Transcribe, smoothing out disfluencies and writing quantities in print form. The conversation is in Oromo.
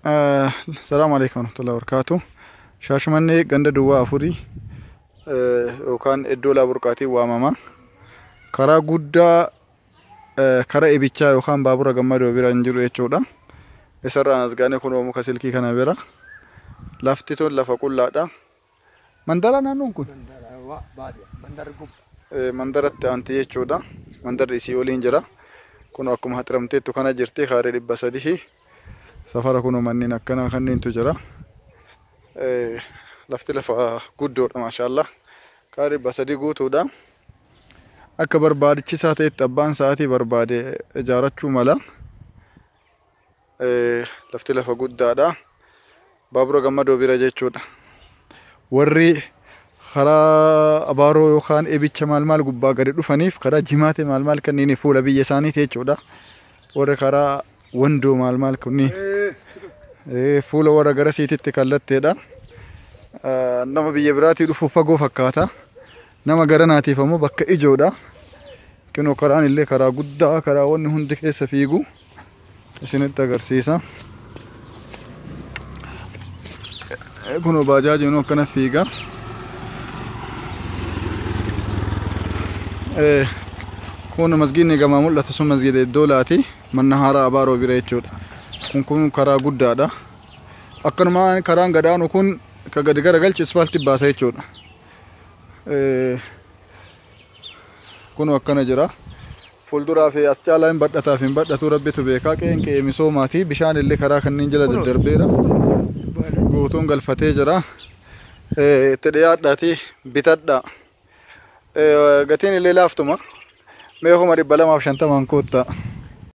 Salaamu alaikum warahmatullahi wabarakatuh. Shaashamannee ganda duwwaa afurii yookaan iddoo laaburqaatiin waamama. Karaa guddaa karaa ibichaa yookaan baabura gammadoo bira hin jiru jechuudha. Isarraan as gaanee kunoo muka silkii kana bira. Lafti tun lafa qullaadha. Mandara naannoon kun? Mandaratti aanti jechuudha. Mandarri isii oliin jira. Kun akkuma haxiramteettu kana jirti kaaree 300. Safara kunoo manneen akkanaa kanneentu jira. Lafti lafa guddoodha maashaallah. Kaaree 300 guutuudha. Akka barbaachisaa ta'etti abbaan sa'aatii barbaade ijaarachuu mala. Lafti lafa guddaadha. Baabura gammadoo bira jechuudha. Warri karaa abaaroo yookaan ebicha maal maal gubbaa gadi dhufaniif karaa jimaate maal maal kanneen fuula biyya isaaniiti jechuudha. Warri karaa wandoo maal maal kunniin fuula warra garasiititti kallatteedha. Nama biyya biraatii dhufuuf fagoo fakkaata. Nama garanaatiif ammoo bakka ijoodha. Kunoo karaan illee karaa guddaa karaa wanni hundi keessa fiigu isinitti agarsiisa. Kunoo baajaajiin akkana fiiga. Kun masgiidni gamaa mul'atu sun masgiida iddoo laati. Manna haaraa abaaroo bira jechuudha. Kun karaa guddaadha. Akkanumaan karaan gadaanu kun ka gadi garagalchu ispaaltii baasa jechuudha. Kun akkana jira. Fuulduraa fi as caalaa hin badhataaf hin badhatu rabbitu beekaa. Qe'een qe'ee misoomaati. Bishaan illee karaa kanneen jala daddarbeera. Guutuun galfatee jira. Itti dhiyaadhaati bitadhaa. Gatiin illee laaftuma. Mee 250,000 koottaa.